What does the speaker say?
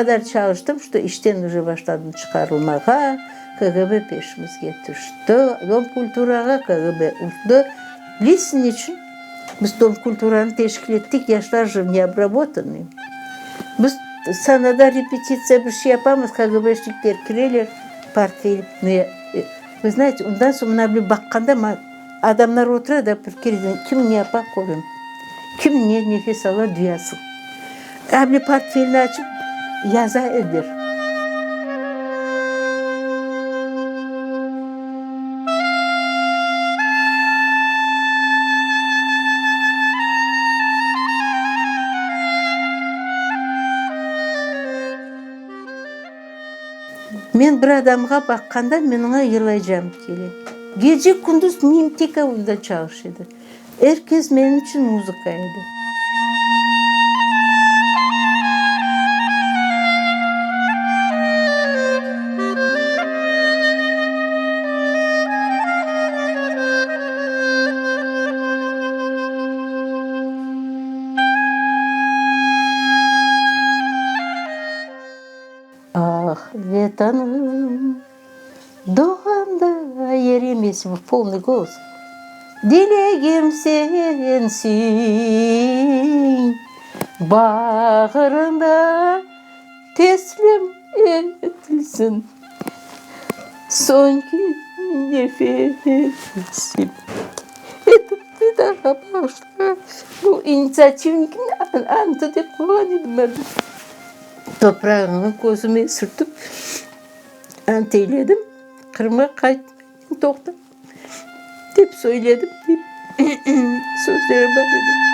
qadar çalıştım, çto işten uje başladım çıqarılmağa, KGB peşimizge tüşti, Dom kulturağa KGB urdı. Bilesiñ neçün? Biz Dom kulturanı teşkil ettik, yaşlar je neobrabotanıy. Biz sanada repetitsiya bir şey yapamız, KGBşnikler kireler, portfel, Vı znayete, ondan soñ mına böyle baqqanda adamlar otura da bir kere kim ne yapa körem, kim ne nefes ala duyasıñ. A böyle portfelni açıp yaza ediler. Men bir adamğa baqqanda, men oña yırlaycam kele. Gece-kündüz miyim tek onda çalışa edi. Er kes menim içün muzıka edi. Ah, Vetanım, doğanda yerim esim, v polnıy golos, Dilegim sensiñ, bağrıñda teslim etilsin soñki nefesim. Etimni daha bağışla. Bu initsiativnikni antı dep qoyğan edim ben. Toprağını közüme sürtip, ant eyledim, Qırımğa qaytmaycam, toqta, dep söyledim, dep sözleri bar edi.